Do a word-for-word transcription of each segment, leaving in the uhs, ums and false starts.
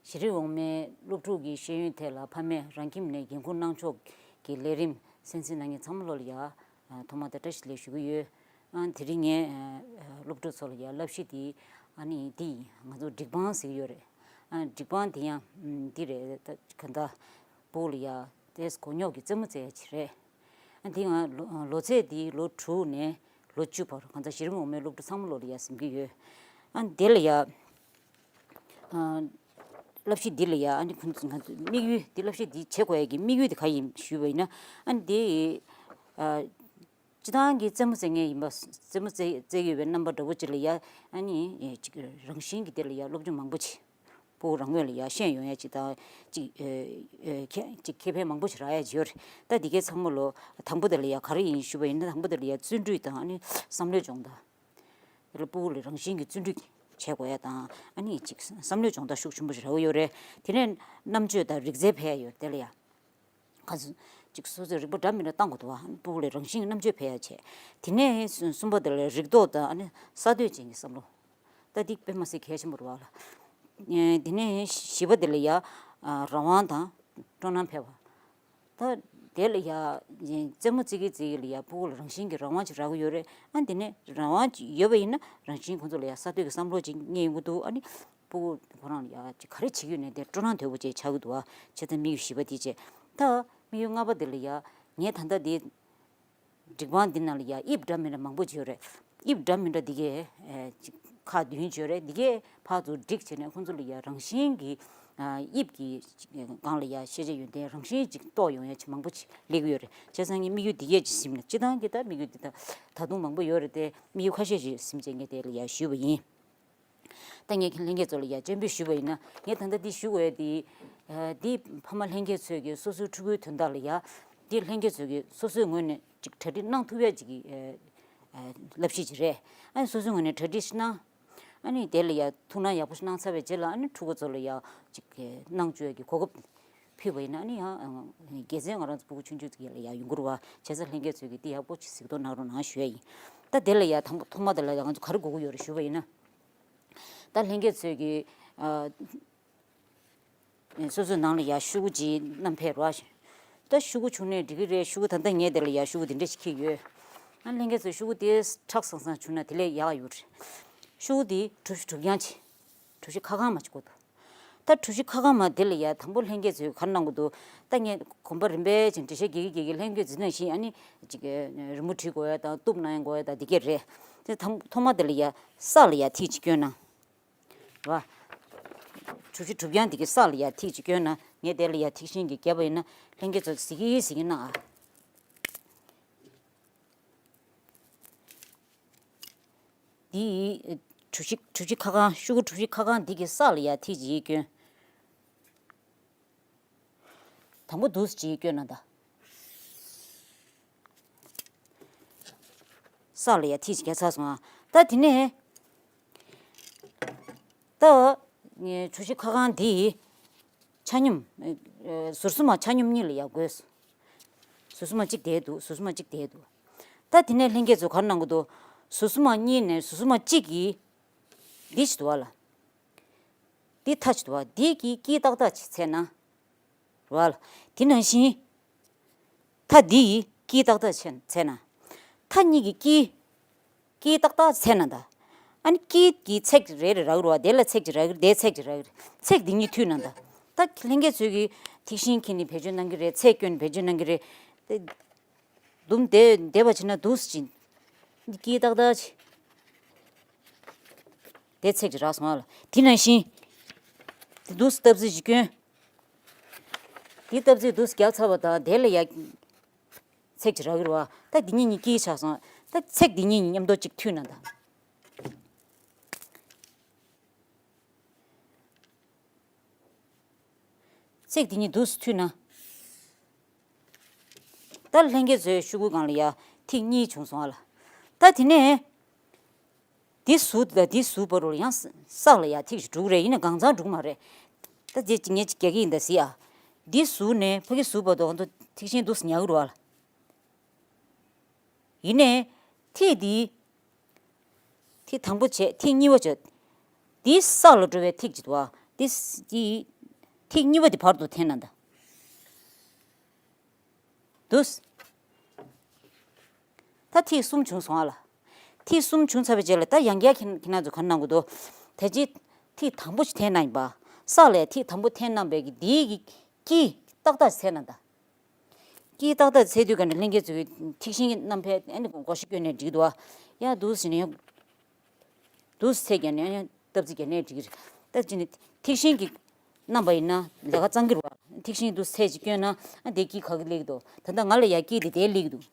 གཞི་རིམ་འོག་མའི་སློབ་ཕྲུག་གི་ཤེས་ཡོན་ཐད་ལ་ཕ་མས་རང་ཁྱིམ་ནས་འགན་འཁུར་གནང་ཕྱོགས་ཀྱི་ལས་རིམ་གསན་གཟིགས་གནང་མཁན་ཚང་མ་ལོ་ལ་ཡ། ཨ། ཐོག་མར་དང་བཀྲ་ཤིས་བདེ་ལེགས་ཞུ་གི་ཡོད། ཨ། དེ་རིང་ངས་ཨ་སློབ་ཕྲུག་ཚོ་ལ་ཡ་བསླབ་གཞི་འདི་ཨ་ནི་འདི་ཡིན། ང་ཚོ་སྒྲིག་དཔང་ཟེར་གྱི་ཡོད་རེད། ཨ། སྒྲིག་དཔང་འདི་ཡང་འདི་རེད། ད་ག་ད་སྤུ་གུ་ལ་ཡ་ཏོག་ཙམ་མགོ་རྙོག་གི་རྩེད་མོ་རྩེ་ཡ་ཅིག་རེད། ཨ། འདི་ང་ལོ་ལོ་ཚད་འདི་ལོ་དྲུག་ནས་ལོ་བཅུ་བར་གང་ལྟར་གཞི་རིམ་འོག་མའི་སློབ་ཕྲུག་ཚང་མ་ལོ་ལ་ཡ་ཟིན་གྱི་ཡོད། ཨ། དེ་ལ་ཡ། ཨ། བསླབ་གཞི་འདི་ལ་ཡ་ཨ་ནི་ཁོང་ཚོ་ང་ཚོ་དམིགས་ཡུལ་འདི་བསླབ་གཞི་འདི་བྱེད་དགོས་ཡ་གི་དམིགས་ཡུལ་དེ་ག་ཡིན་ཞུས་པ་ཡིན་ན། ཨ་ནི་འདི། ཨ། སྤྱི་བཏང་གི་རྩེད་མོ་རྩེ་མཁན་ཡིན་པ། རྩེད་མོ་རྩེ་རྩེ་གི་ཡོད་པའི་རྣམ་པ་འདྲ་པོ་ཅིག་ལ་ཡ་ཨ་ནི་ཅིག་རང་བཞིན་གྱི་དེ་ལ་ཡ་སློབ་སྦྱོང་མང་པོ་ཅིག་སྤུ་གུ་རང་ངོས་ལ་ཡ་ཤེས་ཡོང་ཡ་ཅིག་དང་ཅིག་ཨ། ཨ། ཁྱད་ཅིག་ཁེ་ཕན་མང་པོ་ཞིག་རག་ཡ་ཅིག་ཡོད་རེད། ད་འདི་གའི་ཚང་མ་ལོ་དང་པོ་དེ་ལ་ཡ་ག་རེ་ཡིན་ཞུས་པ་ཡིན་ན། དང་པོ་དེ་ལ་ཡ་བརྩོན་འགྲུས་དང་ཨ་ནི་བསམ་བློའི་སྦྱོང་བརྡར། དེ་ལ་སྤུ་གུ་ལ་རང་བཞིན་གྱིས་བརྩོན་འགྲུས་བྱེད་དགོས་ཡ་དང་། ཨ་ནི་ཅིག་བསམ་བློའི་སྦྱོང་བརྡར་ཤུགས་ཆེན་པོ་ཞིག་རག་གི་ཡོད་རེད། དེ་ནས་རྣམ་དཔྱོད་དང་རིག་རྩལ་འཕེལ་ཡ་ཡོད་རེད། དེ་ལ་ཡ་ག་ཚོད་ཅིག་སོ་སོའི་རིག་པ་འདྲ་མི་འདྲ་བཏང་དགོས་འདུག་བ། སྤུ་གུ་ལ་རང་བཞིན་གྱི་རྣམ་དཔྱོད་འཕེལ་ཡ་བྱས། དེ་ནས་གསུམ་པ་དེ་ལ་རིག་སྟོབས་དང་ཨ་ནི་གསར་གཏོད་ཅན་གྱི་བསམ་བློ། ད་འདི་དཔེ་མ་སྲིད་གལ་ཆེན་པོ་རེད་བ་ལ། ཨེ། དེ་ནས་བཞི་པ་དེ་ལ་ཡ། ཨ། རང་དབང་དང་སྤྲོ་སྣང་འཕེལ་བ། ད་དེ་ལ་ཡ་རྩེད་མོ་རྩེ་གི་རྩེ་གི་ལ་ཡ་སྤུ་གུ་ལ་རང་བཞིན་གྱི་རང་དབང་ཅིག་རག་གི་ཡོད་རེད། ཨ། དེ་ནས་རང་དབང་ཅིག་ཡོད་པ་ཡིན་ན་རང་བཞིན་ཁོང་ཚོ་ལ་ཡ་གསར་གཏོད་ཀྱི་བསམ་བློ་ཅིག་རྙེད་ཡོང་གི་འདུག་ཨ་ནི་སྤུ་གུ་ཁོ་རང་ལ་ཡ་ཅིག་ག་རེ་བྱེད་ཀྱི་ཡོད་ནས་དེ་སྤྲོ་སྣང་དོད་པོ་ཅིག་ཆགས་ཀྱི་འདུག་བ། བྱས་ཙང་དམིགས་ཡུལ་བཞི་པ་དེ་བྱས། ད་དམིགས་ཡུལ་ལྔ་པ་དེ་ལ་ཡ་ངས་ད་ལྟ་དེ། སྒྲིག་དཔང་འདི་ནང་ལ་ཡ་དབྱིབས་འདྲ་མི་འདྲ་མང་པོ་ཅིག་ཡོད་རེད། དབྱིབས་འདྲ་མི་འདྲ་འདི་གས། ཨེ། ཅིག་ཁག་བདུན་ཅིག་ཡོད་རེད། འདི་གས་ཕར་ཚུར་སྒྲིག་བྱས་ནས་ཁོང་ཚོ་ལ་ཡ་རང་བཞིན་གྱི། ཨ། དབྱིབས་ཀྱི་སྒང་ལ་ཡ་ཤེས་བྱ་ཡོན་ཏན་རང་བཞིན་ཅིག་རྟོགས་ཡོང་ཡ་ཅིག་མང་པོ་ཅིག་སླེབས་ཀྱི་ཡོད་རེད། བྱས་ཙང་ངས་དམིགས་ཡུལ་འདི་གས་ཅིག་ཟིན་ནས། སྤྱིར་བཏང་གི་ད་དམིགས་ཡུལ་འདི་ད་ད་དུང་མང་པོ་ཡོད་རེད་དེ། དམིགས་ཡུལ་ཁ་ཤས་ཤིག་ཟིན་བྱས་ངས་དེ་ལ་ཡ་ཞུས་པ་ཡིན། ད་ངས་ལྷན་རྒྱས་ཚོ་ལ་ཡ་སྤྱན་འབུལ་ཞུས་པ་ཡིན་ན། ངས་ད་ལྟ་འདི་ཞུ་དགོས་ཡ་འདི། ཨ། འདི་ཕ་མ་ལྷན་རྒྱས་ཚོས་ཀྱི་སོ་སོའི་ཕྲུ་གུའི་དོན་དག་ལ་ཡ། འདི་ལྷན་རྒྱས་ཚོས་ཀྱི་སོ་སོའི་ངོས་ནས་ཅིག་གྲ་སྒྲིག་གནང་ཐུབ་ཡ་ཅིག་གི། ཨ། ཨ། བསླབ་གཞི་ཅིག་རེད། ཨ་ནི་སོ་སོའི་ངོས་ནས་གྲ་སྒྲིག་ཞིག་གནང་། ཨ་ནི་དེ་ལ་ཡ་ཐུགས་སྣང་ཡག་པོ་ཞིག་གནང་ཚར་བའི་རྗེས་ལ། ཨ་ནི་ཕྲུ་གུ་ཚོ་ལ་ཡ་ཅིག་གནང་བཅུག་ཡ་གི་གོ་སྐབས་ཕུལ་བ་ཡིན་ན། ཨ་ནི་ཡང་དགེ་མཚན་ང་རང་ཚོ་སྤུ་གུ་ཆུང་ཆུང་ཚོ་ལ་ཡ་ཡོང་གི་རེད་བ། བྱས་ཙང་ལྷན་རྒྱས་ཚོས་ཀྱི་འདི་ཡག་པོ་ཅིག་གཟིགས་རྟོག་གནང་རོགས་གནང་ཞུ་ཡ་ཡིན། ད་དེ་ལ་ཡ་དང་པོ་ཐོག་མ་དེ་ལ་ཡ་ང་ཚོ་ག་རེ་དགོས་ཀྱི་ཡོད་རེད་ཞུ་བ་ཡིན་ན། ད་ལྷན་རྒྱས་ཚོས་ཀྱི། ཨ། སོ་སོའི་ནང་ལ་ཡ་ཤོག་གུ་ཅིག་བསྣམས་ཕེབས་རོགས། ད་ཤོག་གུ་བྱུང་ནས་འགྲིག་གི་རེད། ཤོག་གུ་ད་ལྟ་ངའི་དེ་ལ་ཡ་ཤོག་གུ་དེ་འདྲ་ཞིག་འཁྱེར་ཡོད། ཨ། ལྷན་རྒྱས་ཚོས་ཤོག་གུ་དེ་ཁྲག་ཚང་ཚང་བྱུང་ན་དེ་ལས་ཡག་ཡོད་རེད། ཤོག་གུ་དེ་གྲུ་བཞི་གྲུ་རྐྱང་ཅིག་གྲུ་བཞི་ཁ་གང་མ་ཅིག་དགོས་འདུག་ད་གྲུ་བཞི་ཁ་གང་མ་དེ་ལ་ཡ་དང་པོ་ལྷན་རྒྱས་ཚོས་ག་རེ་གནང་དགོས་འདུག་ད་ངས་གོམ་པ་རིམ་པས་ཅིག་འགྲེལ་བཤད་རྒྱག་གི་རྒྱག་གི། ལྷན་རྒྱས་ཚོས་ནང་བཞིན་ཨ་ནི་ཅིག་རི་མོ་བྲིས་དགོས་ཡ་དང་གཏུབ་གནང་དགོས་ཡ་དང་འདི་གས་རེད། དེ་ཐོག་མ་དེ་ལ་ཡ་ས་ལ་ཡ་ཐིག་ཅིག་བསྐྱོན་གནང་། རེད་བ། གྲུ་བཞི་གྲུ་རྐྱང་འདི་གི་ས་ལ་ཡ་ཐིག་ཅིག་བསྐྱོན་ན། ངས་དེ་ལ་ཡ་ཐིག་ཤིང་གི་བརྒྱབ་པ་ཡིན་ན། ལྷན་རྒྱས་ཚོ་གཟིགས་ཀྱིས་གཟིགས་ཀྱིས་གནང་ཨ། འདི་གྲུ་བཞི་གྲུ་བཞི་ཁ་གང་། ཤོག་གུ་གྲུ་བཞི་ཁ་གང་འདི་གི་ས་ལ་ཡ་ཐིག་ཅིག་བསྐྱོན། དང་པོ་འདུག་སེ་ཅིག་བསྐྱོན་ན་ད། ས་ལ་ཡ་ཐིག་ཅིག་བརྒྱབ་ཚར་སོང་ཨ། ད་དེ་ནས་ད་ངས་གྲུ་བཞི་ཁ་གང་འདི་ཆ་སྙོམས། ཨ། ཟུར་གསུམ་མ་ཆ་སྙོམས་གཉིས་ལ་ཡ་བགོས། ཟུར་གསུམ་མ་གཅིག་བསྡད་འདུག་ཟུར་གསུམ་མ་གཅིག་བསྡད་འདུག་ད་དེ་ནས་ལྷན་རྒྱས་ཚོས་ག་རེ་གནང་གི་འདུག་ཟུར་གསུམ་མ་གཉིས་ནས་ཟུར་གསུམ་མ་གཅིག་གིས་འདི་ཞིག་འདུག་བ་ལ། འདི་མཐའ་ཞིག་འདུག་བ། འདི་གིས་དཀྱིལ་ཏག་ཏག་ཅིག་འཚོལ་ན། རེད་བ་ལ། དེ་ནང་བཞིན་མཐའ་འདི་ཡི་དཀྱིལ་ཏག་ཏག་ཅིག་འཚོལ་ན། མཐའ་གཉིས་ཀྱི་དཀྱིལ། དཀྱིལ་ཏག་ཏག་འཚོལ་ན་ད། ཨ་ནི་དཀྱིལ་གྱི་ཚེག་རེ་རེ་རག་གི་རེད་བ། དེ་ལ་ཚེག་ཅིག་རག་གི་རེད། དེ་ཚེག་ཅིག་རག་གི་རེད། ཚེག་འདི་གཉིས་མཐུད་ན་ད། ད་ལྷན་རྒྱས་ཚོས་ཀྱི་ཐིག་ཤིང་འཁྱེར་ནས་བེད་སྤྱོད་གནང་གི་རེད། ཚེག་བསྐྱོན་ནས་བེད་སྤྱོད་གནང་གི་རེད། དེ་འདུམ་བསྡད་བསྡད་པ་བྱས་ན་འདུག་སེ་ཅིག་དཀྱིལ་ཏག་ཏག་ཅིག་དེ་ཚེག་ཅིག་རག་སོང་ཨ་ལ། དེ་ནང་བཞིན་དེ་འདུག་སེ་སྟབས་གཅིག་བསྐྱོན། དེ་སྟབས་གཅིག་འདུག་སེ་བརྒྱབ་ཚར་བ་དང་དེ་ལ་ཡ་ཚེག་ཅིག་རག་གི་རེད་བ། ད་འདི་གཉིས་གཉིས་དཀྱིལ་ཆགས་སོང་། ད་ཚེག་འདི་གཉིས་གཉིས་མཉམ་དུ་གཅིག་མཐུད་ན་ད། ཚེག་འདི་གཉིས་འདུག་སེ་མཐུད་ན། ད་ལྷན་རྒྱས་ཚོའི་ཤོག་གུ་སྒང་ལ་ཡ་ཐིག་གཉིས་བྱུང་སོང་ཨ་ལ། ད་དེ་ནས་འདི་ཟུར་དང་འདི་ཟུར་བར་དུ་ཡང་ས་ལ་ཡ་ཐིག་ཅིག་འགྲོ་གི་རེད། ཡིན་ནའི་གང་ཚང་འགྲོ་གི་མ་རེད། ད་དེ་ངས་ཅིག་རྒྱག་གི་ཡིན་ད་ཟེར་ཡ། འདི་ཟུར་ནས་ཕ་གི་ཟུར་བར་དུ་ང་ཚོ་ཐིག་ཤིང་འདུག་སེ་ཉར་གི་རེད་བ་ལ། ཡིན་ནའི་ཐིག་འདི། ཐིག་དང་པོ་བྱས། ཐིག་གཉིས་པ་བྱས། འདི་ས་ལ་འགྲོ་བའི་ཐིག་ཅིག་འདུག་བ། འདི་འདི་ ཐིག་གཉིས་པ་དེ་བར་དུ་འཐེན་ན་ད། འདུག་ད་ཐིག་གསུམ་བྱུང་སོང་ཨ་ལ། ཐིག་གསུམ་བྱུང་ཚར་བའི་རྗེས་ལ་ད་ཡང་བསྐྱར་ཁྱེད་ཁྱེད་རང་ཚོ་ག་རེ་གནང་དགོས་འདུག་དེ་རྗེས་ཐིག་དང་པོ་ཞིག་འཐེན་གནང་ཡིན་པ། ས་ལ་ཐིག་དང་པོ་འཐེན་གནང་བའི་གི་འདིའི་གི་དཀྱིལ་ཏག་ཏག་འཚོལ་གནང་ད། དཀྱིལ་ཏག་ཏག་འཚོལ་དུས་ག་ནས་ལྷན་རྒྱས་ཚོས་ཐིག་ཤིང་གི་རྣམ་པའི་ཨ་ནི་བགོ་བཤའ་བསྐྱོན་ནས་འགྲིག་འདུག་ཨ། ཡང་འདུག་ཟེར་ནས་ཡང་འདུག་ཚད་བརྒྱབ་ནས་ཡང་སྟབས་རྩིས་བརྒྱབ་ནས་འགྲིག་གི་རེད། ད་ཅི་ནས་ཐིག་ཤིང་གི་རྣམ་པ་ཡིན་ན་ལས་ཀ་གཙང་གི་རེད་བ། ཐིག་ཤིང་འདུག་ཚད་ཅིག་བསྐྱོན་ན་ཨ་དེ་དཀྱིལ་ག་གི་སླེབས་ཀྱི་འདུག་ད་ལྟ་ང་ལ་ཡ་དཀྱིལ་དེ་དེ་སླེབས་ཀྱི་འདུག་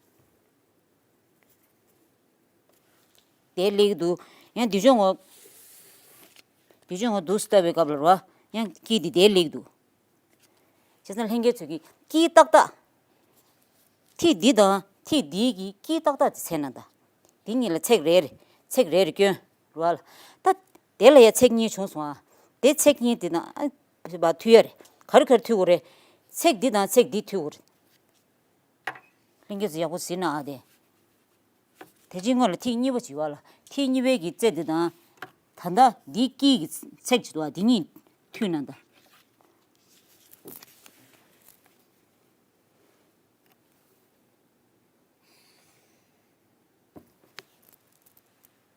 དེ་སླེབས་ཀྱི་འདུག་ཡང་འདི་ཕྱོགས་ངོ་། འདི་ཕྱོགས་ངོ་འདུག་ལྟ་བའི་སྐབས་ལ་རེད་བ། ཡང་དཀྱིལ་དེ་དེ་སླེབས་ཀྱི་འདུག་བྱས་ཙང་ལྷན་རྒྱས་ཚོས་ཀྱིས་དཀྱིལ་ཏག་ཏག་ཐིག་འདི་དང་ཐིག་འདིའི་གི་དཀྱིལ་ཏག་ཏག་དེ་འཚོལ་གནང་ད། འདི་གཉིས་ལ་ཚེག་རེ་རེ་ཚེག་རེ་རེ་བསྐྱོན་རེད་བ་ལ། ད་དེ་ལ་ཡ་ཚེག་གཉིས་བྱུང་སོང་ཨ། དེ་ཚེག་གཉིས་དེ་དང་ཨ་བ་མཐུད་ཡ་རེད། ག་རེ་ག་རེ་མཐུད་དགོས་རེད། ཚེག་འདི་དང་ཚེག་འདི་མཐུད་དགོས་རེད། ལྷན་རྒྱས་ཚོ་ཡག་པོ་གཟིགས་གནང་ཨ་དེ། དེ་རྗེས་སྔོན་ལ་ཐིག་གཉིས་པ་བྱས་པ་ལ་ཐིག་གཉིས་པའི་གི་རྩེ་འདི་དང་། ད་ལྟ་འདིའི་དཀྱིལ་གྱི་ཚེག་བྱེད་དོ་འདི་གཉིས་མཐུད་གནང་དང་།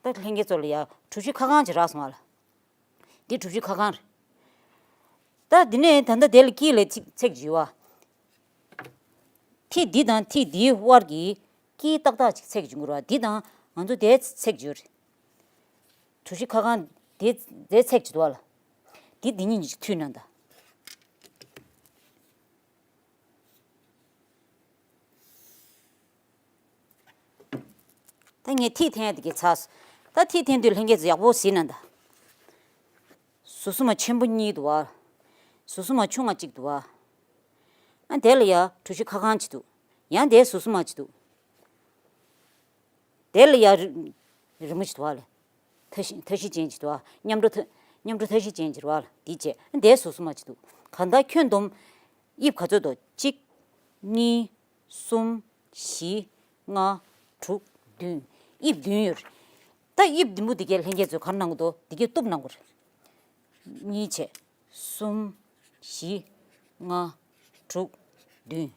ད་ལྷན་རྒྱས་ཚོ་ལ་ཡ་གྲུ་བཞི་ཁ་གང་ཅིག་རག་སོང་བ་ལ། འདི་གྲུ་བཞི་ཁ་གང་རེད། ད་འདི་ནས་ད་ལྟ་དེ་ལ་དཀྱིལ་ལ་ཚིག་ཚེག་བྱེད་པ། ཐིག་འདི་དང་ཐིག་འདིའི་དབར་གྱི་དཀྱིལ་ཏག་ཏག་ཅིག་ཚེག་བྱེད་དགོས་རེད་བ། འདི་དང་ང་ཚོ་དེ་ཚེག་བྱེད་རེད། གྲུ་བཞི་ཁ་གང་དེ་དེ་ཚེག་བྱེད་དོ་བ་ལ། འདི་འདི་གཉིས་གཉིས་ཅིག་མཐུད་གནང་དང་། ད་ངས་ཐིག་འཐེན་ཡ་དེ་གས་ཚར་སོང་། ད་ཐིག་འཐེན་དུས་ལྷན་རྒྱས་ཚོ་ཡག་པོ་གཟིགས་གནང་དང་། ཟུར་གསུམ་མ་ཆེན་པོ་གཉིས་འདུག་བ། ཟུར་གསུམ་མ་ཆུང་ང་གཅིག་འདུག་བ། ཨ་དེ་ལ་ཡ་གྲུ་བཞི་ཁ་གང་གཅིག་འདུག་ཡང་དེ་ཟུར་གསུམ་མ་གཅིག་འདུག་དེ་ལ་ཡ་རི་རི་མོ་གཅིག་འདུག་བ་ལ། མཐའ་བཞི་མཐའ་བཞི་ཅན་གཅིག་འདུག་བ། མཉམ་འགྲོ་མཐའ་མཉམ་འགྲོ་མཐའ་བཞི་ཅན་གཅིག་འདུག་བ་ལ། འདི་བྱས་ཨ་དེ་ཟུར་གསུམ་མ་གཅིག་འདུག་གང་ལྟར་ཁྱོན་བསྡོམས། དབྱིབས་ག་ཚོད་འདུག་གཅིག་གཉིས། གསུམ། བཞི། ལྔ། དྲུག་བདུན། དབྱིབས་བདུན་ཡོད་རེད། ད་དབྱིབས་བདུན་པོ་འདི་གས་ལྷན་རྒྱས་ཚོས་ག་རེ་གནང་དགོས་འདུག་འདི་གས་གཏུབ་གནང་དགོས་རེད། གཉིས་བྱས། གསུམ། བཞི། ལྔ། དྲུག་བདུན།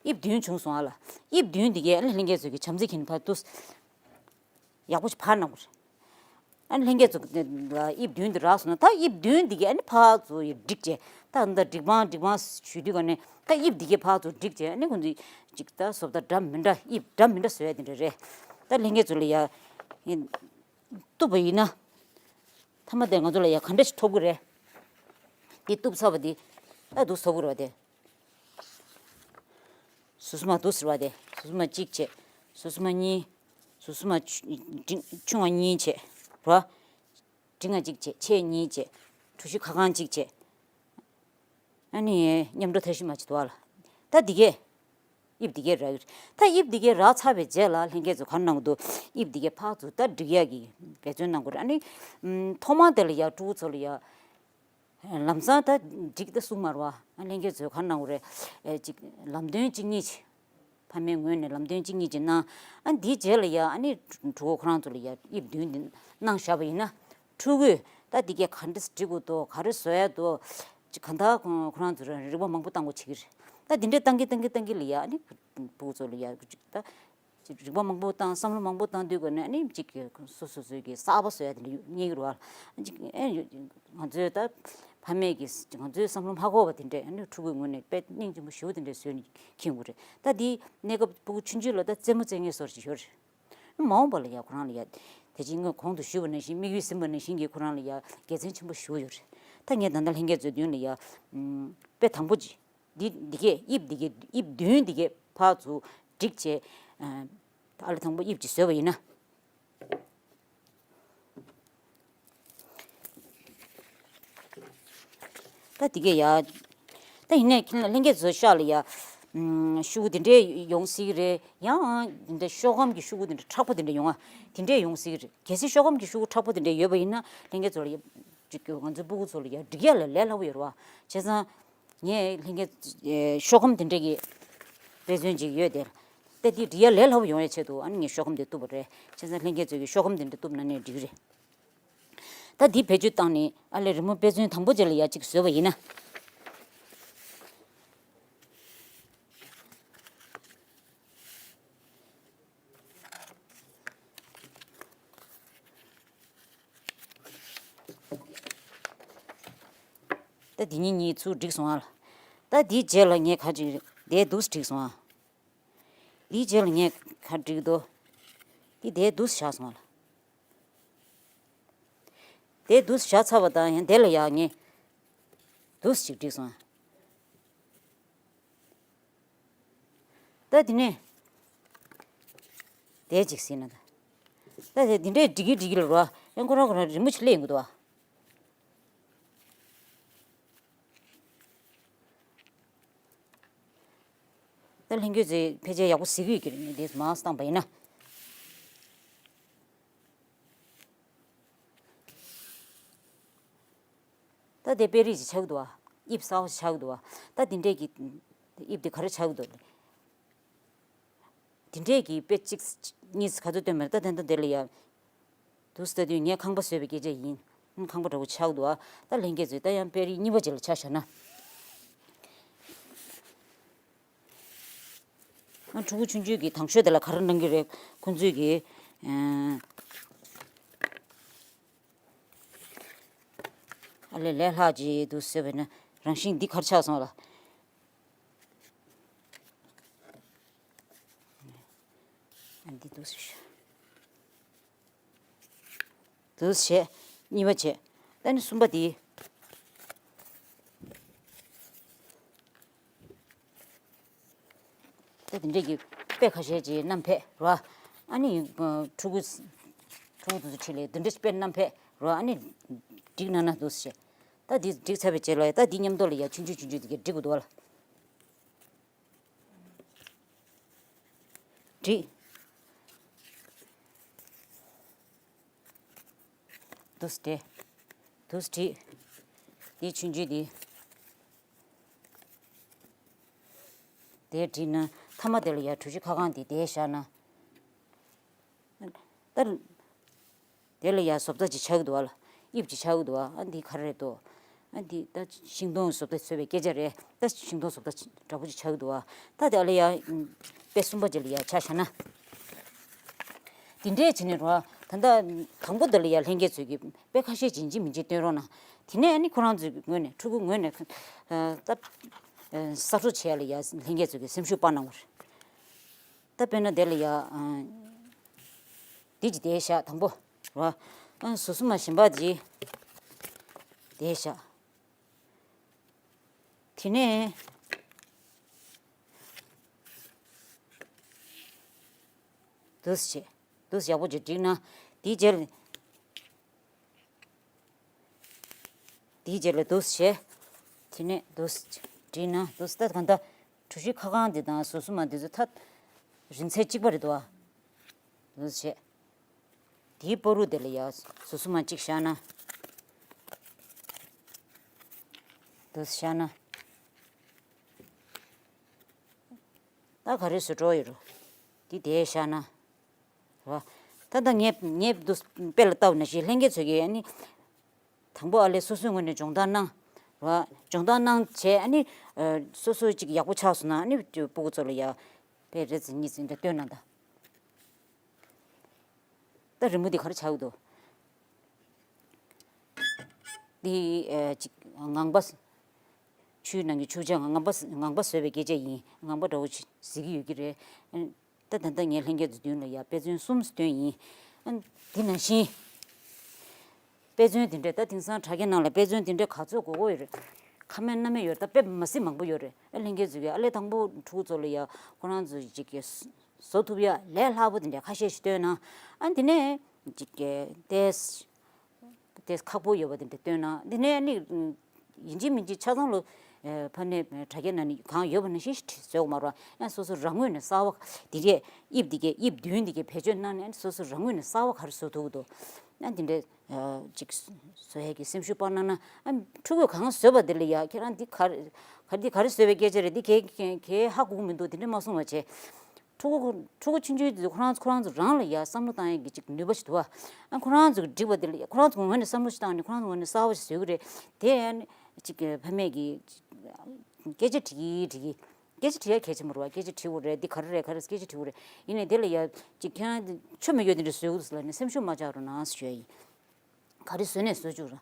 དབྱིབས་བདུན་བྱུང་སོང་ཨ་ལ། དབྱིབས་བདུན་འདི་གས་ཨ་ནི་ལྷན་རྒྱས་ཚོས་ཀྱི་བྱམས་བརྩེ་གྱིས་ནི་ཕར་ཏུ། ཡག་པོ་ཞིག་ཕར་གནང་དགོས་རེད། ཨ་ནི་ལྷན་རྒྱས་ཚོ་ལ་དབྱིབས་བདུན་འདི་རག་སོང་ན་ད་དབྱིབས་བདུན་འདི་གས་ཨ་ནི་ཕར་ཚུར་ཡི་བསྒྲིགས་བྱས་ད་འདི་འདྲ་སྒྲིག་པང་སྒྲིག་པང་ཞུ་དུས་ག་ནས་ད་དབྱིབས་འདི་གས་ཕར་ཚུར་བསྒྲིགས་བྱས་ཨ་ནི་ཁོང་ཚོས་ཅིག་ད་བཟོ་ལྟ་འདྲ་མི་འདྲ་དབྱིབས་འདྲ་མི་འདྲ་བཟོ་ཡ་དེ་འདྲ་རེད། ད་ལྷན་རྒྱས་ཚོ་ལ་ཡ་ཡིན་གཏུབ་པ་ཡིན་ན་མཐའ་མ་དེ་ང་ཚོ་ལ་ཡ་ག་འདྲ་ཞིག་ཐོབ་ཀྱི་རེད། འདི་གཏུབ་ཚར་བ་འདི་ད་འདུག་ཐོབ་ཀྱི་རེད་བ་དེ། ཟུར་གསུམ་མ་འདུག་ཟེར་བ་དེ། ཟུར་གསུམ་མ་གཅིག་བྱས། ཟུར་གསུམ་མ་གཉིས། ཟུར་གསུམ་མ་ཆུ་འབྲིང་ཆུང་བ་གཉིས་བྱས། རོ། འབྲིང་བ་གཅིག་བྱས། ཆེ་གཉིས་བྱས། གྲུ་བཞི་ཁ་གང་གཅིག་བྱས། ཨ་ནི་མཉམ་འགྲོ་མཐའ་བཞི་མ་བྱེད་དོ་ཨ་ལ། ད་འདི་གས། དབྱིབས་འདི་གས་རག་གི་རེད། ད་དབྱིབས་འདི་གས་རག་ཚར་བའི་རྗེས་ལ་ལྷན་རྒྱས་ཚོ་ག་རེ་གནང་གི་འདུག་དབྱིབས་འདི་གས་ཕར་ཚུར་ད་སྒྲིག་ཡག་གི་འབད་བརྩོན་གནང་དགོས་རེད། ཨ་ནི། ཐོག་མར་དེ་ལ་ཡ་ཕྲུ་གུ་ཚོ་ལ་ཡ། ལམ་སང་ད་འགྲིག་ད་གསུངས་མ་རེད་བ། ཨ་ལྷན་རྒྱས་ཚོས་ག་རེ་གནང་དགོས་རེད། ཨེ་ཅིག་ལམ་སྟོན་གཅིག་གཉིས་ཅིག་ཕ་མའི་ངོས་ནས་ལམ་སྟོན་གཅིག་གཉིས་ཅིག་གནང་། ཨ་འདིའི་རྗེས་ལ་ཡ་ཨ་ནི་ཕྲུ་གུ་ཁོ་རང་ཚོ་ལ་ཡ་དབྱིབས་བདུན་འདི་གནང་བཞག་པ་ཡིན་ན། ཕྲུ་གུས་ད་འདི་གས་ག་འདྲས་སྒྲིག་དགོས་འདུག་ག་རེ་བཟོ་ཡ་འདུག་ཅིག་གང་ལྟར་ཁོ་ཁོ་རང་ཚོ་རིག་པ་མང་པོ་བཏང་དགོས་བྱེད་ཀྱི་རེད། ད་འདི་འདྲས་བཏང་གི་བཏང་གི་བཏང་གི་ལ་ཡ་ཨ་ནི་ཕྲུ་གུ་ཚོ་ལ་ཡ་ཅིག་ད། ཅིག་རིག་པ་མང་པོ་བཏང་བསམ་བློ་མང་པོ་བཏང་དུས་ག་ནས་ཨ་ནི་ཅིག་སོ་སོ་སོའི་གི་གསར་པ་བཟོ་ཡ་དེ་འདྲ་རྙེད་ཀྱི་རེད་བ། ཅིག་ཨེ་ང་ཚོའི་ད་ཕ་མས་ཀྱི་ང་ཚོའི་བསམ་བློ་མ་འཁོར་བ་དེ་འདྲས་ཨ་ནི་ཕྲུ་གུའི་ངོས་ནས་དཔེ་སྙིང་རྗེ་མོ་ཞེ་པོ་དེ་འདྲས་བཟོས་ནས་ཁྱེར་དགོས་རེད། ད་འདི་གནས་སྐབས་ཕྲུ་གུ་ཆུང་ཆུང་ལ་ད་རྩེད་མོ་རྩེད་མཁན་བཟོ་འདྲ་ཅིག་ཡོད་རེད། མ་འོངས་པ་ལ་ཡ་ཁོ་རང་ལ་ཡ་དེ་བཞིན་ངས་གོང་དུ་ཞུས་པ་ནང་བཞིན་དམིགས་ཡུལ་ཟིན་པ་ནང་བཞིན་གྱི་ཁོ་རང་ལ་ཡ་དགེ་མཚན་ཆེན་པོ་ཞེ་པོ་ཡོད་རེད། ད་ངས་ད་ལྟ་ལྷན་རྒྱས་ཚོའི་མདུན་ལ་ཡ་དཔེ་དང་པོ་ཅིག་འདི་འདི་གས་དབྱིབས་འདི་གས་དབྱིབས་བདུན་འདི་གས་ཕར་ཚུར་བསྒྲིགས་བྱས། ཨ་ལས་དང་པོ་དབྱིབས་ཅིག་བཟོས་པ་ཡིན་ན། ད་འདི་གས་ཡ། ད་ཡིན་ནའི་ཁྱེད་ལྷན་རྒྱས་ཚོ་ཤག་ལ་ཡ། ཤུ་གུ་འདི་འདྲས་ཡོང་སྲིད་ཀྱི་རེད། ཡང་འདི་འདྲས་ཤོག་སྒམ་གྱི་ཤུ་གུ་འདི་འདྲས་མཁྲེགས་པོ་འདི་འདྲས་ཡོང་ཨ། འདི་འདྲས་ཡོང་སྲིད་ཀྱི་རེད། གལ་སྲིད་ཤོག་སྒམ་གྱི་ཤུ་གུ་མཁྲེགས་པོ་འདི་འདྲས་ཡོད་པ་ཡིན་ན་ལྷན་རྒྱས་ཚོ་ལ་ཡ། ཅིག་ང་ཚོའི་སྤུ་གུ་ཚོ་ལ་ཡ་འགྲིག་ཡ་ལ་ལས་སླ་པོ་ཡོད་རེད་བ། བྱས་ཙང་། ངས་ལྷན་རྒྱས་ཚོ་ཤོག་སྒམ་དེ་འདྲས་ཀྱི་དཔེ་མཚོན་ཅིག་ཡོད་དེ། ད་དེ་འབྲི་ཡ་ལས་སླ་པོ་ཡོང་ཡ་ཆེད་དུ་ཨ་ནི་ངས་ཤོག་སྒམ་དེ་གཏུབ་པ་རེད། བྱས་ཙང་ལྷན་རྒྱས་ཚོས་ཀྱི་ཤོག་སྒམ་དེ་འདྲས་གཏུབ་གནང་ནའི་འགྲིག་གི་རེད། ད་འདི་བེད་སྤྱོད་བཏང་ནས་ཨ་ལས་རི་མོ་དཔེ་མཚོན་དང་པོ་དེ་ལ་ཡ་གཅིག་བཟོས་པ་ཡིན་ན། ད་འདི་གཉིས་གཉིས་ཚུར་བསྒྲིགས་སོང་ཨ་ལ། ད་འདིའི་རྗེས་ལ་ངས་ག་ཅིག་དེ་འདུག་སེ་བསྒྲིགས་སོང་ཨ། འདིའི་རྗེས་ལ་ངས་ག་བསྒྲིགས་འདུག་འདི་དེ་འདུག་སེ་བཞག་སོང་ཨ་ལ། དེ་འདུག་སེ་བཞག་ཚར་བ་དང་ཡང་དེ་ལ་ཡང་ངས་འདུག་སེ་ཅིག་བསྒྲིགས་སོང་ཨ། ད་དེ་ནས་དེ་ཅིག་ཟིན་ན་ད། ད་དེ་འདི་འདྲས་འགྲིག་གི་འགྲིག་གི་ལ་རོ། ཡང་ཁོ་རང་ཁོ་རང་རི་མོ་ཅིག་སླེབས་ཡོང་གི་འདུག་བ། ད་ལྷན་རྒྱས་ཚོས་ཕལ་ཆེར་ཡག་པོ་གཟིགས་ཀྱི་ཡོད་ཀྱི་རེད། ངས་འདི་མར་བཏང་པ་ཡིན་ན། ད་དེ་དཔེ་རིས་ཅིག་ཆགས་ཀྱི་འདུག་བ། དབྱིབས་གསར་པ་ཞིག་ཆགས་ཀྱི་འདུག་བ། ད་འདི་འདྲས་ཀྱི་དབྱིབས་འདི་ག་རེ་ཆགས་ཀྱི་འདུག་འདི་འདྲས་ཀྱི་དཔེ་གཅིག་གཉིས་ག་ཚོད་སྟོན་མེད། ད་དེ་འདྲ་དེ་ལ་ཡ་འདུག་སེ་ལྟ་དུས་ངས་ཁང་པ་བཟོས་པའི་སྐད་ཆ་ཡིན། ཁང་པ་འདྲ་བོ་ཆགས་འདུག་ཨ། ད་ལྷན་རྒྱས་ཚོས་ད་ཡང་དཔེ་རིས་གཉིས་པ་ཅིག་ལ་ཆ་བཞག་ན། ཨ་ཕྲུ་གུ་ཆུང་ཆུང་གི་དང་ཤོས་དེ་ལ་ག་རེ་གནང་གི་རེད། ཁོང་ཚོས་ཀྱི་ཨ་ལས་ལས་སླ་ཅིག་འདུག་ཟེར་བས་ན་རང་བཞིན་འདི་གར་ཆགས་སོང་ལ། ཨ་འདི་འདུག་ཟེར་ཤག་འདུག་བྱས། གཉིས་པ་བྱས། ད་ནི་གསུམ་པ་དེ། ད་དེ་འདྲས་ཀྱི་དཔེ་ཁ་ཤས་ཀྱི་རྣམ་ཕེབས་རོ། ཨ་ནི་ཕྲུ་གུ་ཕྲུ་གུ་དེ་ཚོ་ཁྲིད་ལས་དེ་འདྲས་དཔེ་རྣམ་ཕེབས་རོ། ཨ་ནི་བསྒྲིགས་གནང་ན་འདུག་ཟེར། ད་འདི་བསྒྲིགས་ཚར་བའི་རྗེས་ལ་ད་འདི་མཉམ་དུ་ལ་ཡ་ཆུང་ཆུང་ཆུང་ཆུང་དེ་གས་བསྒྲིགས་དགོས་འདུག་བ་ལ། བསྒྲིགས། འདུག་སེ་བྲིས། འདུག་སེ་བྲིས། འདི་ཆུང་ཆུང་འདི། དེ་བྲིས་ན་མཐའ་མ་དེ་ལ་ཡ་གྲུ་བཞི་ཁ་བསྐང་འདི་དེ་བཞག་ན། ད་དེ་ལ་ཡ་བཟོ་ལྟ་ཅིག་ཆགས་ཀྱི་འདུག་བ་ལ། དབྱིབས་ཅིག་ཆགས་ཀྱི་འདུག་བ། ཨ་འདི་ག་རེ་རེད་དོ། ཨ་འདི་ད་ཤིང་སྡོང་བཟོ་ལྟ་བཟོས་པའི་སྐད་ཆ་རེད། ད་ཤིང་སྡོང་བཟོ་ལྟ་འདྲ་པོ་ཅིག་ཆགས་ཀྱི་འདུག་བ། ད་དེ་ཨ་ལ་ཡ་དཔེ་གསུམ་པ་ཅིག་ལ་ཡ་ཆ་བཞག་ན། དེ་འདྲས་བྱས་ནས་རོ། ད་ལྟ་དང་པོ་འདི་ལ་ཡ་ལྷན་རྒྱས་ཚོས་ཀྱི་དཔེ་ཁ་ཤས་ཡིན་གཅིག་མིན་གཅིག་སྟོན་རོགས་གནང་། དེ་ནས་ཨ་ནི་ཁོ་རང་ཚོའི་ངོས་ནས་ཕྲུ་གུ་ངོས་ནས་ད་གསར་འགྲོ་བྱས་ལ་ཡ་ལྷན་རྒྱས་ཚོས་ཀྱི་སེམས་ཤུགས་སྤར་གནང་བ་རེད། ད་དཔེར་ན་དེ་ལ་ཡ་འདི་ཅིག་དེ་བཞག་དང་པོ་རོ། ཟུར་གསུམ་མ་གཞན་པ་ཅིག་དེ་བཞག་དེ་ནས་འདུག་སེ་བྱས། འདུག་སེ་ཡག་པོ་ཅིག་བསྒྲིགས་ན། དེའི་རྗེས་ལ། དེའི་རྗེས་ལ་འདུག་སེ་བྱས། དེ་ནས་འདུག་སེ་བསྒྲིགས་ན་འདུག་སེ་ད་གང་ལྟར་གྲུ་བཞི་ཁ་བསྐང་འདི་དང་ཟུར་གསུམ་མ་འདི་ཚོ་ཐད་རིང་ཚད་གཅིག་པ་རེད་འདུག་ཨ། འདུག་སེ་བྱས། དེའི་བར་དུ་དེ་ལ་ཡ་ཟུར་གསུམ་མ་གཅིག་བཞག་ན། འདུག་སེ་བཞག་ན། ད་ག་རེ་བཟོ་འགྲོ་ཡོད་རོ། འདི་དེ་བཞག་ན། རོ། ད་ལྟ་ངས་ངས་འདུག་དཔེ་ལ་བལྟ་བ་ནང་བཞིན་ལྷན་རྒྱས་ཚོས་ཀྱིས་ཨ་ནི། དང་པོ་ཨ་ལས་སོ་སོའི་ངོས་ནས་སྦྱོང་བརྡར་གནང་། རོ། སྦྱོང་བརྡར་གནང་བྱས་ཨ་ནི། སོ་སོ་གཅིག་ཡག་པོ་ཆགས་སོང་ན་ཨ་ནི་སྤུ་གུ་ཚོ་ལ་ཡ། དཔེ་རེ་ཟིན་གཉིས་ཟིན་འདྲ་སྟོན་གནང་དང་། ད་རི་མོ་འདི་ག་རེ་ཆགས་འདུག་འདི་ཨེ་ཅིག་ངང་པ། ཆུའི་ནང་གི་ཆུ་བྱ་ངང་པ་ངང་པ་བཟོས་པའི་སྐད་ཆ་ཡིན། ངང་པ་འདྲ་བོ་ཅིག་གཟིགས་ཀྱི་ཡོད་ཀྱི་རེད། ཨ་ད་ད་ལྟ་ངས་ལྷན་རྒྱས་ཚོའི་མདུན་ལ་ཡ་དཔེ་མཚོན་གསུམ་སྟོན་ཡིན། ཨ་འདི་ནང་བཞིན། དཔེ་མཚོན་འདི་འདྲས་ད་དེང་སང་དྲ་རྒྱ་ནང་ལ་དཔེ་མཚོན་འདི་འདྲས་ག་ཚོད་དགོས་མཁོ་ཡོད་རེད། ཁ་མེད་སྣ་མེད་ཡོད་རེད། ད་དཔེ་མ་སྲིད་མང་པོ་ཡོད་རེད། ཨ་ལྷན་རྒྱས་ཚོས་ཀྱི་ཨ་ལས་དང་པོ་ཕྲུ་གུ་ཚོ་ལ་ཡ་ཁོ་རང་ཚོ་ཅིག་གི་བཟོ་ཐུབ་ཡ་ལས་སླ་པོ་དེ་འདྲ་ཁ་ཤས་ཤིག་སྟོན་ན། ཨ་དེ་ནས་ཅིག་གི་ཏེས་ཏེས་ཁག་པོ་ཡོད་པ་དེ་འདྲ་སྟོན་ན། དེ་ནས་ནི་ཡིན་གཅིག་མིན་གཅིག་ཆ་ཚང་ལོ་ཕ་ནས་དྲ་རྒྱ་ནང་ནས་གང་ཡོད་པ་ནང་བཞིན་ཞིག་བཟོ་དགོས་མ་རེད་བ། ཡང་སོ་སོ་རང་ངོས་ནས་གསར་པ་དེ་གས་དབྱིབས་དེ་གས་དབྱིབས་བདུན་དེ་གས་བེད་སྤྱོད་གནང་ནས་སོ་སོ་རང་ངོས་ནས་གསར་པ་ག་རེ་བཟོ་ཐུབ་ཀྱི་འདུག་ཡང་དེ་འདྲ་ཅིག་བཟོ་ཡས་ཀྱི་སེམས་ཤུགས་སྤར་གནང་ན། ཕྲུ་གུས་གང་བཟོས་པ་དེ་ལ་ཡ་ཁྱེད་རང་འདི་ག་རེ་ག་རེ་འདི་ག་རེ་བཟོས་པའི་སྐད་ཆ་རེད། འདི་གས་གས་ཧ་གོ་གི་མི་འདུག་དེ་འདྲ་མ་གསུང་བ་བྱས། ཕྲུ་གུ་ཕྲུ་གུ་ཆུང་ཆུང་དེ་ཚོ་ཁོ་རང་ཁོ་རང་ཚོ་རང་ལ་ཡ་བསམ་བློ་བཏང་ཡ་གི་ཅིག་ནུས་པ་ཞིག་འདུག་བ། ཨ་ཁོ་རང་ཚོ་གི་འགྲིག་པ་དེ་ལ་ཡ་ཁོ་རང་ཚོ་ངོས་ནས་བསམ་བློ་ཞིག་བཏང་ནས་ཁོ་རང་ཚོ་ངོས་ནས་གསར་པ་ཞིག་བཟོ་གི་རེད། དེ་ཨ་ནི་ཅིག་ཕ་མས་གི་སྐད་ཆ་དྲིས་ཀྱི་དྲིས་ཀྱི། སྐད་ཆ་དྲི་ཡ་གལ་ཆེན་པོ་རེད་བ། སྐད་ཆ་དྲི་དགོས་རེད། འདི་ག་རེ་རེད་ག་རེ་སྐད་ཆ་དྲི་དགོས་རེད། ཡིན་ནའི་དེ་ལ་ཡ་ཅིག་ཁྱེད་རང་ཆོ་མེད་ཡོད་དེ་འདྲ་བཟོས་འདུག་ཟེར་ལབ་ནས་སེམས་ཤུགས་མ་ཆག་རོགས་གནང་ཟེར་ཞུ་ཡ་ཡིན། ག་རེ་བཟོས་ནས་བཟོ་བཅུག་རང་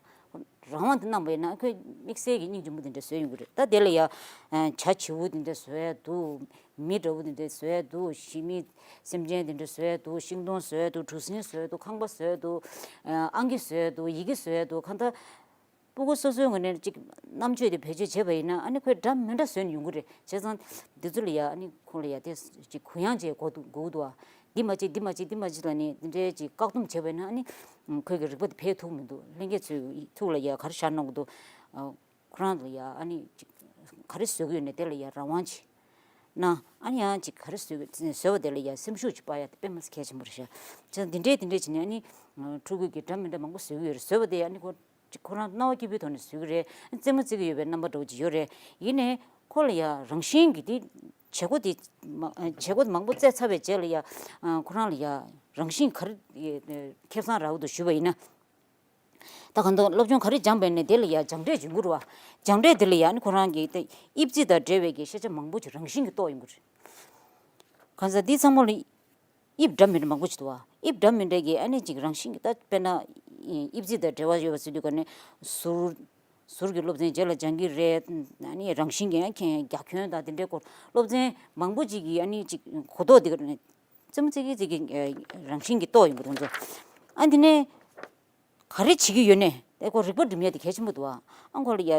རང་དབང་དུ་གནང་བ་ཡིན་ན་ཁོས་དམིགས་བསལ་གྱི་སྙིང་རྗེ་མོ་དེ་འདྲ་བཟོས་ཡོང་གི་རེད། ད་དེ་ལ་ཡ་བྱ་བྱིའུ་དེ་འདྲ་བཟོ་ཡ་འདུག་མི་འདྲ་བོ་དེ་འདྲ་བཟོ་ཡ་འདུག་ཞི་མི་སེམས་ཅན་དེ་འདྲ་བཟོ་ཡ་འདུག་ཤིང་སྡོང་བཟོ་ཡ་འདུག་གྲུ་གཟིངས་བཟོ་ཡ་འདུག་ཁང་པ་བཟོ་ཡ་འདུག་ཨང་ཀི་བཟོ་ཡ་འདུག་ཡི་གེ་བཟོ་ཡ་འདུག་གང་ལྟར། སྤུ་གུ་སོ་སོའི་ངོས་ནས་ཅིག་རྣམ་དཔྱོད་དེ་བེད་སྤྱོད་བྱས་པ་ཡིན་ན་ཨ་ནི་ཁོས་འདྲ་མི་འདྲ་བཟོས་ནས་ཡོང་གི་རེད། བྱས་ཙང་འདི་ཚོ་ལ་ཡ་ཨ་ནི་ཁོང་ལ་ཡ་དེ་ཅིག་གུ་ཡངས་བྱས་དགོས་འདུག་དགོས་འདུག་ཨ། འདི་མ་བྱེད་འདི་མ་བྱེད་འདི་མ་བྱེད་ལབ་ནས་འདི་འདྲའི་ཅིག་བཀག་སྡོམ་བྱས་པ་ཡིན་ན་ཨ་ནི་ཁོས་ཀྱི་རིག་པ་དེ་འཕེལ་ཐུབ་མི་འདུག་ལྷན་རྒྱས་ཚོའི་ཐུགས་ལ་ཡ་ག་རེ་ཤར་གནང་གི་འདུག་ཁོ་རང་ལ་ཡ་ཨ་ནི་ཅིག་ག་རེ་བཟོ་གི་ཡོད་ནས་དེ་ལ་ཡ་རང་དབང་བྱེད་ན་ཨ་ནི་ཡང་ཅིག་ག་རེ་བཟོ་གི་བཟོས་པ་དེ་ལ་ཡ་སེམས་ཤུགས་ཅིག་སྤར་ཡ་དེ་དཔེ་མི་སྲིད་གལ་ཆེན་པོ་རེད་ཤག་བྱས་ཙང་འདི་འདྲའི་འདི་འདྲའི་བྱས་ནས་ཨ་ནི་ཕྲུ་གུ་གི་འདྲ་མི་འདྲ་མང་པོ་བཟོ་གི་ཡོད་རེད། བཟོས་པ་དེ་ཨ་ནི་ཁོ། ཅིག་ཁོ་རང་སྣང་བ་སྐྱིད་པོའི་ཐོག་ནས་བཟོས་ཀྱི་རེད། རྩེད་མོ་རྩེ་གི་ཡོད་པའི་རྣམ་པ་འདྲ་བོ་ཅིག་ཡོད་རེད། ཡིན་ནའི་ཁོ་ལ་ཡ་རང་བཞིན་གྱི་དེ་བྱེད་སྒོ་དེ་མ་བྱེད་སྒོ་དེ་མང་པོ་རྩེས་ཚར་བའི་རྗེས་ལ་ཡ་ཁོ་རང་ལ་ཡ་རང་བཞིན་ག་རེ་ཁེ་བཟང་རག་གི་འདུག་ཞུས་པ་ཡིན་ན། ད་གང་ལྟར་སློབ་སྦྱོང་ག་རེ་སྦྱངས་པ་ཡིན་ནའི་དེ་ལ་ཡ་སྦྱངས་འབྲས་འབྱུང་གི་རེད་བ། སྦྱངས་འབྲས་དེ་ལ་ཡ་ནི་ཁོ་རང་གི་དེ་དབྱིབས་རྩིས་དང་འབྲེལ་བའི་གི་ཤེས་བྱ་མང་པོ་ཅིག་རང་བཞིན་གྱིས་རྟོགས་ཡོང་གི་རེད། གང་ཟག་འདི་ཚང་མ་ལ། དབྱིབས་འདྲ་མི་འདྲ་མང་པོ་ཞིག་འདུག་བ། དབྱིབས་འདྲ་མི་འདྲ་གི་ཨ་ནི་ཅིག་རང་བཞིན་གྱི་ད་དཔེར་ན་དབྱིབས་རྩིས་དང་འབྲེལ་བ་ཡོད་པ་ཟེར་དུས་ག་ནས་ཟུར་ཟུར་གྱི་སློབ་ཚན་རྗེས་ལ་སྦྱང་གི་རེད། ཨ་ནི་རང་བཞིན་གྱི་ཨ་ཁྱེད་རྒྱ་ཁྱོན་དང་དེ་འདྲའི་སྐོར་སློབ་ཚན་མང་པོ་ཅིག་གི་ཨ་ནི་ཅིག་གོ་རྟོགས་དེ་ག་ནས་རྩེད་མོ་རྩེ་གི་རྩེ་གི་རང་བཞིན་གྱི་རྟོགས་ཡོང་གི་རེད་ཁོང་ཚོ། ཨ་དེ་ནས། ག་རེ་བྱེད་ཀྱི་ཡོད་ནས་ཨེ་ཁོ་རིག་པ་སྒྲིམ་ཡ་དེ་གལ་ཆེན་པོ་འདུག་ཨ། ཨ་ཁོ་ལ་ཡ་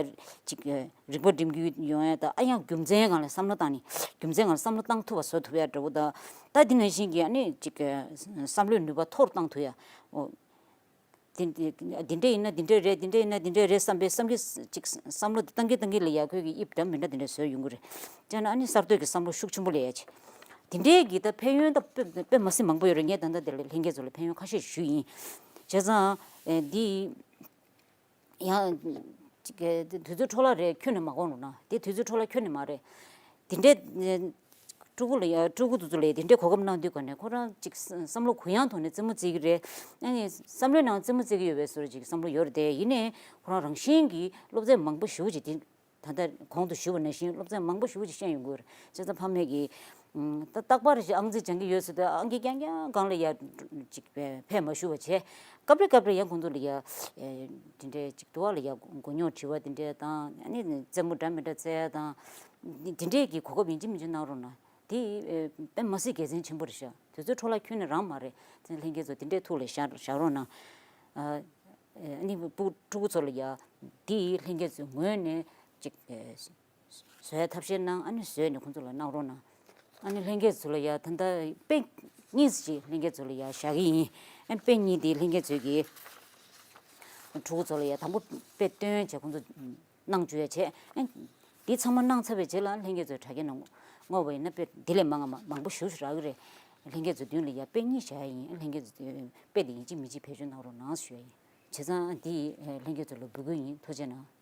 ཅིག་རིག་པ་སྒྲིམ་གྱི་ཡོང་ཡ་ད་ཨ་ཡང་རྒྱུ་མཚན་སྒང་ལ་བསམ་བློ་བཏང་ནས་རྒྱུ་མཚན་སྒང་ལ་བསམ་བློ་བཏང་ཐུབ་པ་བཟོ་ཐུབ་ཡ་འདྲ་བོ་ད། ད་འདི་ནང་བཞིན་གྱི་ཨ་ནི་ཅིག་བསམ་བློའི་ནུས་པ་མཐོ་རུ་བཏང་ཐུབ་ཡ། འོ། དེ་འདི་འདྲ་ཡིན་ན་འདི་འདྲ་རེད། འདི་འདྲ་ཡིན་ན་འདི་འདྲ་རེད་བསམ་པའི་བསམ་གྱི་ཅིག་བསམ་བློ་དེ་བཏང་གི་བཏང་གི་ལ་ཡ་ཁོས་ཀྱི་དབྱིབས་འདྲ་མི་འདྲ་དེ་འདྲ་བཟོས་ཡོང་གི་རེད། བྱས་ན་ཨ་ནི་གསར་གཏོད་ཀྱི་བསམ་བློ་ཤུགས་ཆེན་པོ་སླེབས་ཡ་ཆེ། དེ་འདྲའི་གི་ད་ཕན་ཡོན་ད་དཔེ་དཔེ་མ་སྲིད་མང་པོ་ཡོད་རེད། ངས་ད་ལྟ་དེ་ལ་ལྷན་རྒྱས་ཚོ་ལ་ཕན་ཡོན་ཁ་ཤས་ཞུས་ཡིན། བྱས་ཙང་ཨེ་འདི་ཡང་ཅིག་གི་དུས་ཚོད་འཕྲོ་བརླག་རེད། ཁྱོན་ནས་མ་དགོངས་རུང་ན་དེ་དུས་ཚོད་འཕྲོ་བརླག་ཁྱོན་ནས་མ་རེད། དེ་འདྲའི་ཨེ་ཕྲུ་གུ་ལ་ཡ་ཕྲུ་གུ་དེ་ཚོ་ལ་དེ་འདྲའི་གོ་སྐབས་གནང་དུས་ག་ནས་ཁོ་རང་ཅིག་བསམ་བློ་གུ་ཡངས་ཐོག་ནས་རྩེད་མོ་རྩེ་གི་རེད། ཨ་ནི་བསམ་བློའི་ནང་རྩེད་མོ་རྩེ་གི་ཡོད་པའི་བཟོ་འདྲ་ཅིག་བསམ་བློ་ཡོད་རེད་དེ། ཡིན་ནའི་ཁོ་རང་རང་བཞིན་གྱིས་སློབ་ཚན་མང་པོ་ཞེ་པོ་ཅིག་དེ། ད་ལྟ་གོང་དུ་ཞུས་པ་ནང་བཞིན་སློབ་ཚན་མང་པོ་ཞེ་པོ་ཅིག་ཤེས་ཡོང་གི་ཡོད་རེད། བྱས་ཙང་ཕ་མས་ཀྱིས་ད་རྟག་པར་ཞིག་ཨང་རྩིས་སྦྱང་གི་ཡོད་ཟེར་དུས་ཨང་ཀི་རྐྱང་རྐྱང་སྒང་ལ་ཡ་ཅིག་ཕེབས་མ་ཞུ་བ་བྱས། སྐབས་རེ་སྐབས་རེ་ཡང་ཁོང་ཚོ་ལ་ཡ་དེ་འདྲའི་ཅིག་དུ་བ་ལ་ཡ་མགོ་རྙོག་དྲི་བ་དེ་འདྲ་དང་ཨ་ནི་རྩེད་མོ་འདྲ་མི་འདྲ་རྩེ་ཡ་དང་དེ་འདྲའི་གི་གོ་སྐབས་ཡིན་གཅིག་མིན་གཅིག་གནང་རོགས་གནང་། དེ་དཔེ་མ་སྲིད་དགེ་མཚན་ཆེན་པོ་རེད་ཤག་དུས་ཚོད་འཕྲོ་བརླག་ཁྱོན་ནས་རང་མ་རེད། དེ་ལྷན་རྒྱས་ཚོ་དེ་འདྲའི་ཐུགས་ལ་བཞག་བཞག་རོགས་གནང་། ཨ་ནི་ཕྲུ་གུ་ཚོ་ལ་ཡ་དེ་ལྷན་རྒྱས་ཚོའི་ངོས་ནས་ཅིག་བཟོ་ཡ་ཐབས་ཤེས་གནང་། ཨ་ནི་བཟོས་ནས་ཁོང་ཚོ་ལ་གནང་རོགས་གནང་། ཨ་ནི་ལྷན་རྒྱས་ཚོ་ལ་ཡ་ད་ལྟ་དཔེ་གཉིས་ཅིག་ལྷན་རྒྱས་ཚོ་ལ་ཡ་བཞག་གི་ཡིན། ཨ་ནི་དཔེ་གཉིས་དེ་ལྷན་རྒྱས་ཚོས་ཀྱི་ཕྲུ་གུ་ཚོ་ལ་ཡ་དང་པོ་དཔེ་སྟོན་བྱས་ཁོང་ཚོ་གནང་བཅུག་ཡ་བྱས། ཨ་འདི་ཚང་མ་གནང་ཚར་བའི་རྗེས་ལ་ལྷན་རྒྱས་ཚོས་དྲ་རྒྱའི་ནང་བསྔོགས་པ་ཡིན་ན་དཔེ་འདི་ལས་མང་ང་མང་པོ་ཞེ་པོ་ཞིག་རག་གི་རེད། ལྷན་རྒྱས་ཚོའི་མདུན་ལ་ཡ་དཔེ་གཉིས་བཞག་ཡ་ཡིན། ལྷན་རྒྱས་ཚོས་དཔེ་དེ་ཡིན་གཅིག་མིན་གཅིག་བེད་སྤྱོད་གནང་རོགས་གནང་ཞུ་ཡ་ཡིན། བྱས་ཙང་འདི་ལྷན་རྒྱས་ཚོ་ལ་འབོད་སྐུལ་ཡིན། ཐུགས་རྗེ་གནང་།